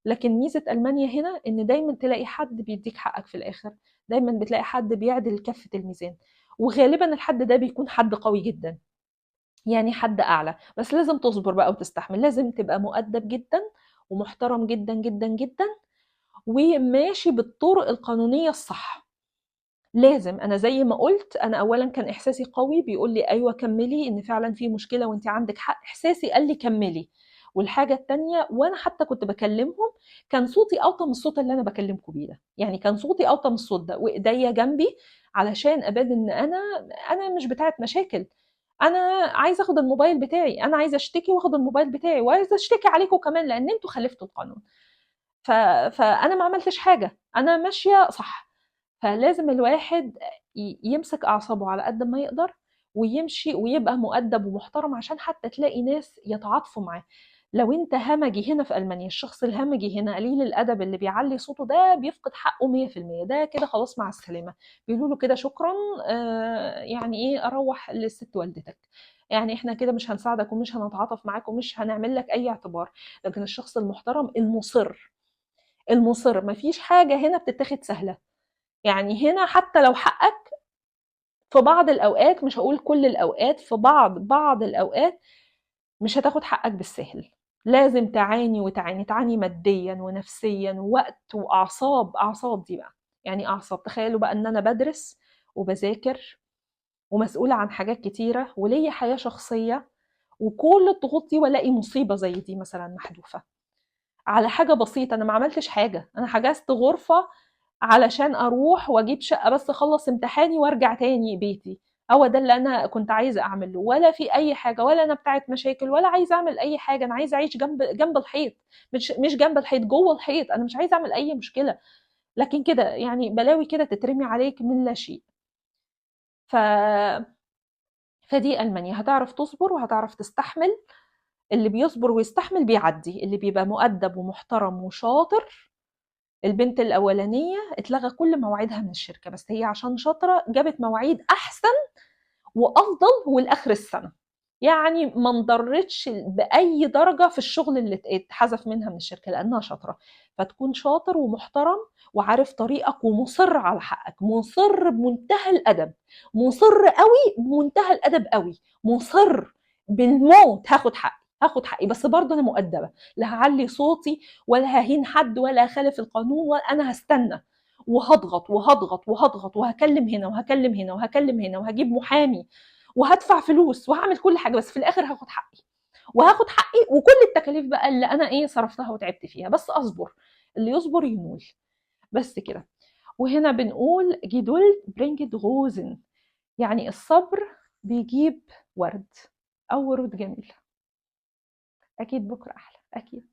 لكن ميزة ألمانيا هنا إن دايما تلاقي حد بيديك حقك في الآخر، دايما بتلاقي حد بيعدل كفة الميزان، وغالبا الحد ده بيكون حد قوي جدا، يعني حد أعلى، بس لازم تصبر بقى وتستحمل، لازم تبقى مؤدب جدا ومحترم جدا جدا جدا وماشي بالطرق القانونية الصح. لازم، أنا زي ما قلت، أنا أولا كان إحساسي قوي بيقول لي أيوة كملي، إن فعلا في مشكلة وإنت عندك حق، إحساسي قال لي كملي. والحاجة التانية وأنا حتى كنت بكلمهم كان صوتي أوطى من الصوت اللي أنا بكلمكم بيه ده، يعني كان صوتي أوطى من الصوت ده وإيديا جنبي علشان أبان إن أنا مش بتاعت مشاكل، أنا عايزة أخد الموبايل بتاعي، أنا عايزة أشتكي وأخد الموبايل بتاعي، وعايزة أشتكي عليكم كمان لأن أنتوا خالفتوا القانون. فأنا ما عملتش حاجة، أنا ماشية صح. فلازم الواحد يمسك أعصابه على قد ما يقدر ويمشي ويبقى مؤدب ومحترم عشان حتى تلاقي ناس يتعاطفوا معاه. لو انت همجي هنا في ألمانيا، الشخص الهمجي هنا قليل الأدب اللي بيعلي صوته ده بيفقد حقه 100%، ده كده خلاص مع السلامة، بيقولوا له كده شكرا، يعني ايه، اروح للست والدتك، يعني احنا كده مش هنساعدك ومش هنتعاطف معاك ومش هنعمل لك اي اعتبار. لكن الشخص المحترم المصر، مفيش حاجة هنا بتتاخد سهلة، يعني هنا حتى لو حقك في بعض الأوقات، مش هقول كل الأوقات، في بعض الأوقات مش هتاخد حقك بالسهل، لازم تعاني وتعاني، تعاني ماديا ونفسيا ووقت وأعصاب. أعصاب دي بقى يعني أعصاب. تخيلوا بقى إن أنا بدرس وبذاكر ومسؤولة عن حاجات كتيرة وليا حياة شخصية وكل الضغوط دي، والاقي مصيبة زي دي مثلا محذوفة على حاجة بسيطة. أنا ما عملتش حاجة، أنا حجزت غرفة علشان أروح وأجيب شقة بس أخلص امتحاني وأرجع تاني بيتي، هو ده اللي أنا كنت عايزة أعمله، ولا في أي حاجة، ولا أنا بتاعت مشاكل، ولا عايزة أعمل أي حاجة. أنا عايزة أعيش جنب الحيط، مش جنب الحيط، جوه الحيط، أنا مش عايزة أعمل أي مشكلة. لكن كده يعني بلاوي كده تترمي عليك من لا شيء. فدي ألمانيا، هتعرف تصبر وهتعرف تستحمل. اللي بيصبر ويستحمل بيعدي، اللي بيبقى مؤدب ومحترم وشاطر. البنت الأولانية اتلغى كل مواعيدها من الشركة، بس هي عشان شاطرة جابت مواعيد أحسن وأفضل والآخر السنة. يعني ما انضرتش بأي درجة في الشغل اللي اتحذف منها من الشركة لأنها شاطرة. فتكون شاطر ومحترم وعارف طريقك ومصر على حقك، مصر بمنتهى الأدب، مصر قوي بمنتهى الأدب قوي، مصر بالموت هاخد حقي، هاخد حقي، بس برضه أنا مؤدبة، لا هعلي صوتي ولا ههين حد ولا هخالف القانون، ولا أنا هستنى وهضغط وهضغط وهضغط وهكلم هنا وهكلم هنا وهكلم هنا وهجيب محامي وهدفع فلوس وهعمل كل حاجة، بس في الاخر هاخد حقي، وهاخد حقي وكل التكاليف بقى اللي انا ايه صرفتها وتعبت فيها، بس اصبر، اللي يصبر ينول. بس كده. وهنا بنقول Geduld bringt Rosen، يعني الصبر بيجيب ورد او ورود جميلة. اكيد بكره احلى، اكيد.